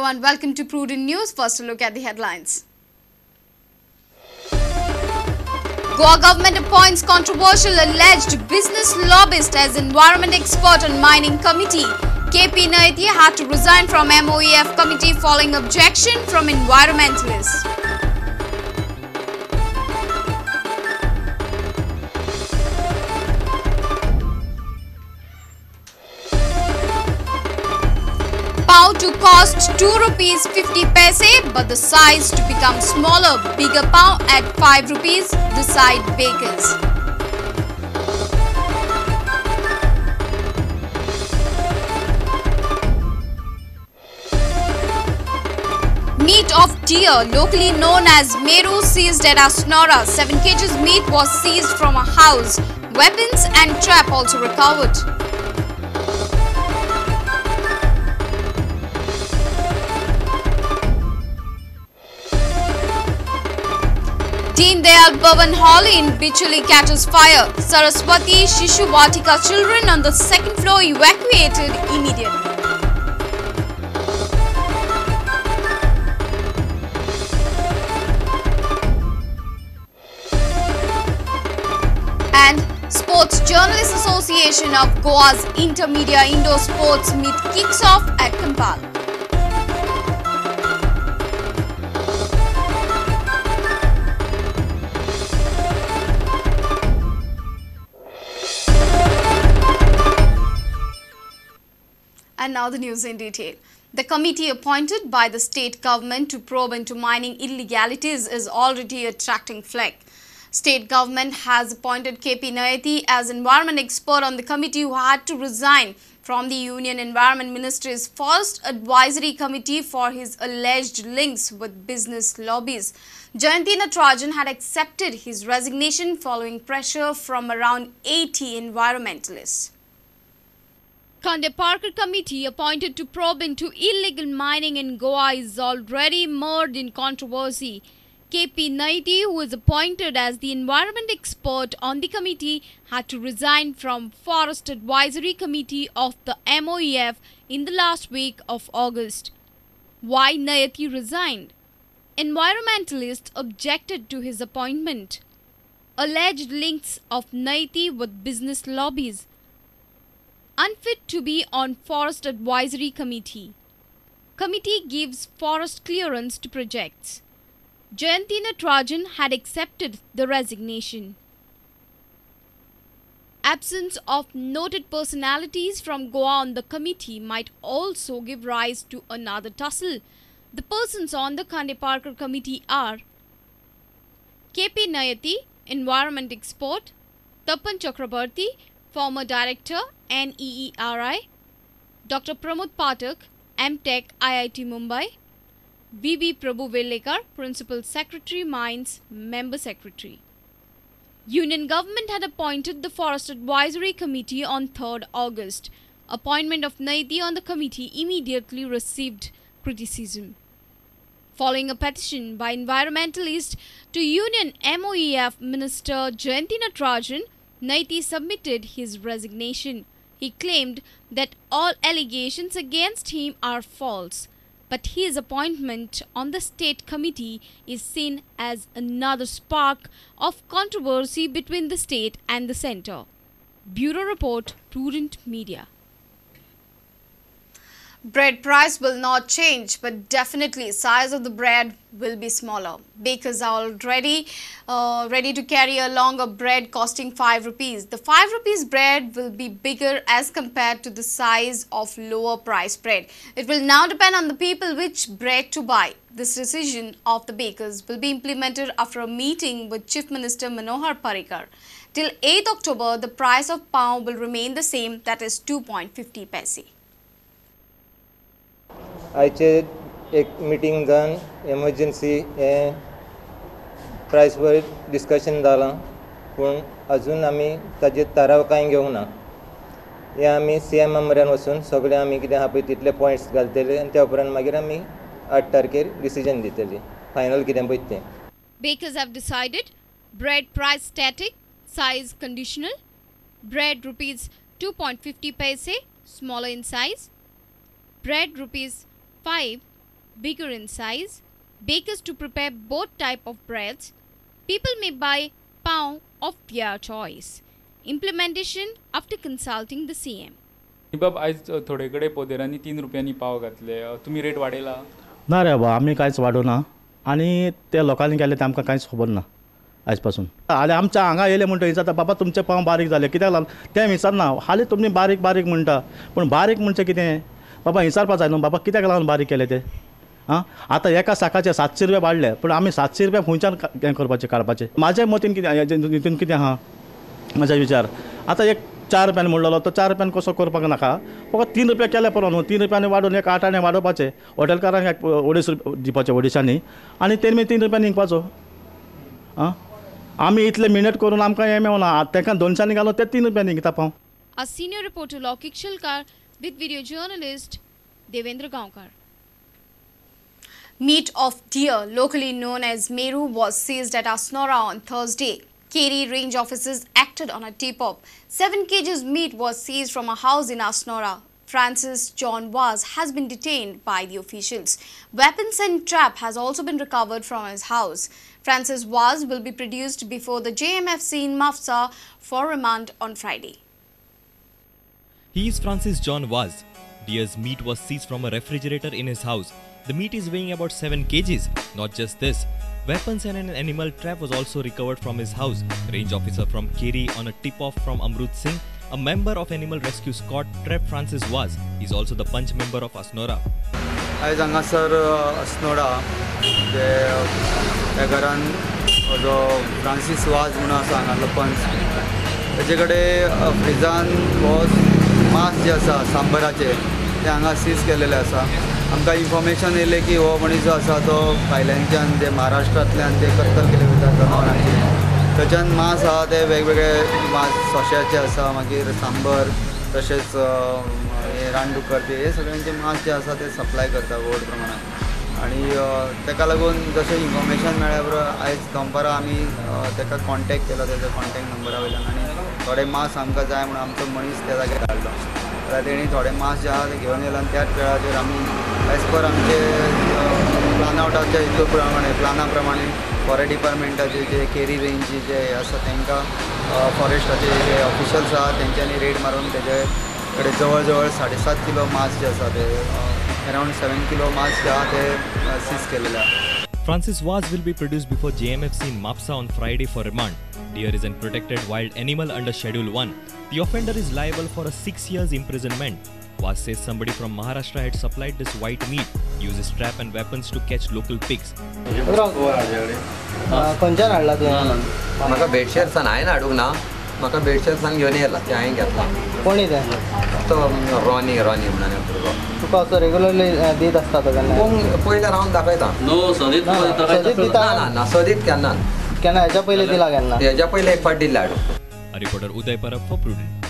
Everyone, welcome to Prudent News. First, a look at the headlines. Goa government appoints controversial alleged business lobbyist as environment expert on mining committee. KP Nayati had to resign from MOEF committee following objection from environmentalists. Pav to cost ₹2.50, but the size to become smaller, bigger pav at ₹5, decide bakers. Meat of deer, locally known as Meru, seized at Assonora. 7 kg meat was seized from a house. Weapons and trap also recovered. Deen Dayal Bhavan Hall in Bicholi catches fire. Saraswati Shishu Vatika children on the second floor evacuated immediately. And Sports Journalists Association of Goa's Intermedia Indoor Sports Meet kicks off at Campal. And now the news in detail. The committee appointed by the state government to probe into mining illegalities is already attracting flak. State government has appointed KP Nayati as environment expert on the committee, who had to resign from the Union Environment Ministry's first advisory committee for his alleged links with business lobbies. Jayanti Natarajan had accepted his resignation following pressure from around 80 environmentalists. Khandeparkar committee appointed to probe into illegal mining in Goa is already mired in controversy. KP Nayati, who was appointed as the environment expert on the committee, had to resign from Forest Advisory Committee of the MOEF in the last week of August. Why Nayati resigned? Environmentalists objected to his appointment. Alleged links of Nayati with business lobbies. Unfit to be on Forest Advisory Committee. Committee gives forest clearance to projects. Jayanti Natarajan had accepted the resignation. Absence of noted personalities from Goa on the committee might also give rise to another tussle. The persons on the Khandeparkar committee are KP Nayati, environment expert, Tapan Chakrabarti, former director, NEERI, Dr. Pramod Pathak, M.Tech, IIT Mumbai, B.B. Prabhu Velekar, Principal Secretary, Mines, Member Secretary. Union Government had appointed the Forest Advisory Committee on 3rd August. Appointment of Nayati on the committee immediately received criticism. Following a petition by environmentalists to Union MOEF Minister Jayanti Natarajan, Nayati submitted his resignation. He claimed that all allegations against him are false, but his appointment on the state committee is seen as another spark of controversy between the state and the centre. Bureau Report, Prudent Media. Bread price will not change, but definitely size of the bread will be smaller. Bakers are already ready to carry along a bread costing ₹5. The ₹5 bread will be bigger as compared to the size of lower price bread. It will now depend on the people which bread to buy. This decision of the bakers will be implemented after a meeting with Chief Minister Manohar Parrikar. Till 8th October, the price of pav will remain the same, that is 2.50 paise. आयचे एक meeting जावन emergency हे प्रायसवर discussion जालां, पूण अजून आमी ताजेर थाराव कांय घेवंक ना. हे आमी सी एमा म्हऱ्यान वचून सगळे आमी कितें आहा पळय तितले पॉयंट्स घालतले आनी त्या उपरांत मागीर आमी 8 तारखेर डिसिजन दितली फायनल कितें पळय तें. Bakers have decided bread price static, size conditional, bread ₹2.50 paise, smaller in size, bread ₹5 bigger in size, bakers to prepare both type of breads. People may buy pav of their choice. Implementation after consulting the CM. बाब आयज थोडे कडेन पोदेरांनी 3 रुपयांनी पाव घातले, तुमी rate वाडयला? ना रे बाबा, आमी कांयच वाडोवना आनी ते लोकांनी केले ते आमकां कांयच खबर ना आयज पासून. आनी आमच्या हांगा येयले म्हणटा विचारता, बाबा तुमचे पाव बारीक जाले कित्याक लागून? तें विचारना, हालीं तुमी बारीक बारीक म्हणटा, पूण बारीक म्हणचें कितें बाबा विचारपा जाय न्हू, बाबा कित्याक लागून बारीक केले ते? आं, आतां एका साकाचे 700 रुपया वाडले, पूण आमी 700 रुपया खंयच्यान हें करपाचें काडपाचें? म्हाज्या मतीन कितें हितून कितें आहा म्हाजा विचार, आतां एक 4 रुपयान म्हणलेलो तो 4 रुपयान कसो करपाक नाका, फकत 3 रुपया केले पुरो न्हू, 3 रुपयांनी वाडोवन एक 8 आणे वाडोवपाचें, हॉटेलकारांक एक 2.5 रुपया दिवपाचे अडेशांनी आनी तेमी 3 रुपयांनी विकपाचो. आं, आमी इतले मिनट करून आमकां हें मेळना, तांकां 200 घालून ते 3 रुपयांनी विकता पाव. A senior reporter Laukik Shilkar with video journalist Devendra Gaonkar. Meat of deer, locally known as Meru, was seized at Asnora on Thursday. Keri range officers acted on a tip-off. 7 kgs meat was seized from a house in Asnora. Francis John Vaz has been detained by the officials. Weapons and trap has also been recovered from his house. Francis Vaz will be produced before the JMFC in Mafsa for remand on Friday. He is Francis John Vaz. Deer's meat was seized from a refrigerator in his house. The meat is weighing about 7 kgs. Not just this, weapons and an animal trap was also recovered from his house. Range officer from Keri on a tip-off from Amrut Singh, a member of Animal Rescue Squad, trapped Francis Vaz. He is also the punch member of Asnora. आयज हांगासर अस्नोडा जे त्या घरान जो Francis वाज म्हणून आसा हांगासलो पंच, तेजे कडेन फ्रिजान हो मांस जे आसा सांबराचें तें हांगा सीज केलेलें आसा. आमकां इन्फॉर्मेशन येयलें की हो मनीस जो आसा तो भायल्यानच्यान जे महाराष्ट्रांतल्यान जे कत्तल केले वयता जनावरांचे थंयच्यान मांस आहा ते वेगवेगळे मांस सोंश्याचे आसा, मागीर सांबर, तशेंच हे रानडुकर ते हे सगळ्यांचे मांस जे आसा ते सप्लाय करता व्हड प्रमाणात. आनी ताका लागून जशें इन्फॉर्मेशन मेळ्ळ्या बरोबर आयज दनपारां आमी ताका कॉन्टेक्ट केलो तेजो कॉन्टेक्ट नंबरा वयल्यान आनी थोडे मांस आमकां जाय म्हणून आमचो मनीस त्या जाग्यार धाडलो. जाल्यार तेणी थोडे मांस जे आहा ते घेवन येयला आनी त्याच वेळाचेर आमी एज पर आमचे प्लान आवटाच्या हितू प्रमाणे प्लाना प्रमाणे फॉरेस्ट डिपार्टमेंटाचे जे केरी रेंजी जे आसा तांकां फॉरेस्टाचे जे ऑफिशल्स आहा तेंच्यांनी रेड मारून तेजे कडेन जवळ जवळ 7.5 किलो मांस जे आसा ते अरावंड 7 किलो मांस जे आहा ते सीज केलेले आहा. Francis Vaz will be produced before JMFC in Mapsa on Friday for remand. Deer is a protected wild animal under Schedule 1. The offender is liable for a 6 years imprisonment. Vaz says somebody from Maharashtra had supplied this white meat, uses trap and weapons to catch local pigs. खंयच्यान हाडला तुवें? म्हाका बेडशेर सान हांवें हाडूंक ना, म्हाका बेडशेर सान घेवन येयला तें हांवें घेतला. कोणी तें? तो रॉनी रॉनी म्हणून भुरगो. तुका असो रेगुलरली दीत आसता तो केन्ना? पयल्यार हांव दाखयता. नो सदीत ना ना ना सदीत केन्ना केन्ना हेच्या पयलीं दिला केन्ना? हेच्या पयलीं एक फावट दिल्लें हाडून. Reporter Uday Parab for Prudent.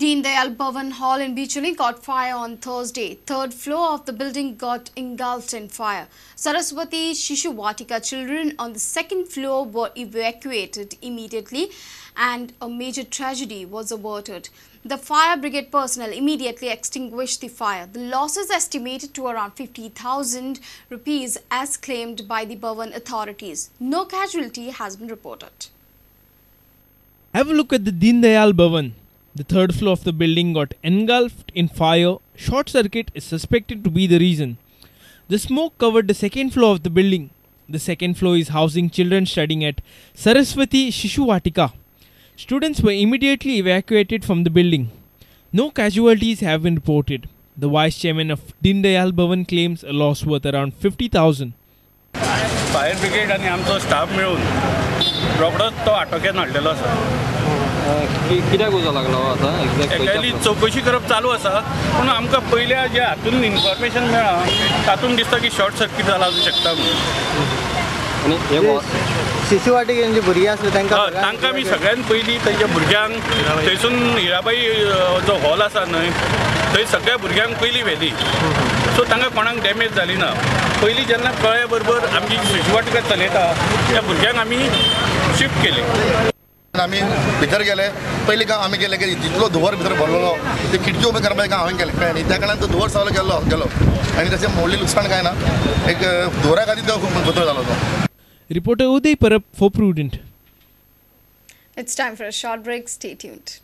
Deen Dayal Bhavan Hall in Bicholim caught fire on Thursday. Third floor of the building got engulfed in fire. Saraswati Shishu Vatika children on the second floor were evacuated immediately and a major tragedy was averted. The fire brigade personnel immediately extinguished the fire. The loss is estimated to around 50,000 rupees as claimed by the Bhavan authorities. No casualty has been reported. Have a look at the Deen Dayal Bhavan. The third floor of the building got engulfed in fire. Short circuit is suspected to be the reason. The smoke covered the second floor of the building. The second floor is housing children studying at Saraswati Shishu Vatika. Students were immediately evacuated from the building. No casualties have been reported. The vice chairman of Deen Dayal Bhavan claims a loss worth around 50,000. Fire brigade आनी आमचो staff मेळून रोखडोच तो आटोक्यान हाडलेलो आसा. कित्याक उजो लागलो आतां एक्झॅक्टली चवकशी करप चालू आसा, पूण आमकां पयल्या जे हातून इन्फॉर्मेशन मेळ्ळां तातूंत दिसता की शॉर्ट सर्कीट जाला आसूं शकता म्हणून. आनी शिशु वाटिकेन जी भुरगीं आसली तांकां तांकां आमी सगळ्यान पयलीं तांच्या भुरग्यांक थंयसून हिराबाई जो हॉल आसा न्हय थंय सगळ्या भुरग्यांक पयलीं व्हेली, सो तांकां कोणाक डॅमेज जाली ना. पयलीं जेन्ना कळ्ळे बरोबर आमची शिशु वाटिका चलयता त्या भुरग्यांक आमी शिफ्ट केले. आमी भितर गेले पयलीं काम आमी केलें की जितलो धुंवर भितर भरलेलो ते खिडकी ओपन करपाचें काम हांवें केलें कळ्ळें न्ही. त्या कारणान तो धुंवर सगळो गेल्लो गेलो आनी तशें व्हडलें लुकसाण कांय ना, एक धुंवरा खातीर तो खूब गोंदळ जालो तो. Reporter Uday Parab for Prudent. It's time for a short break. Stay tuned.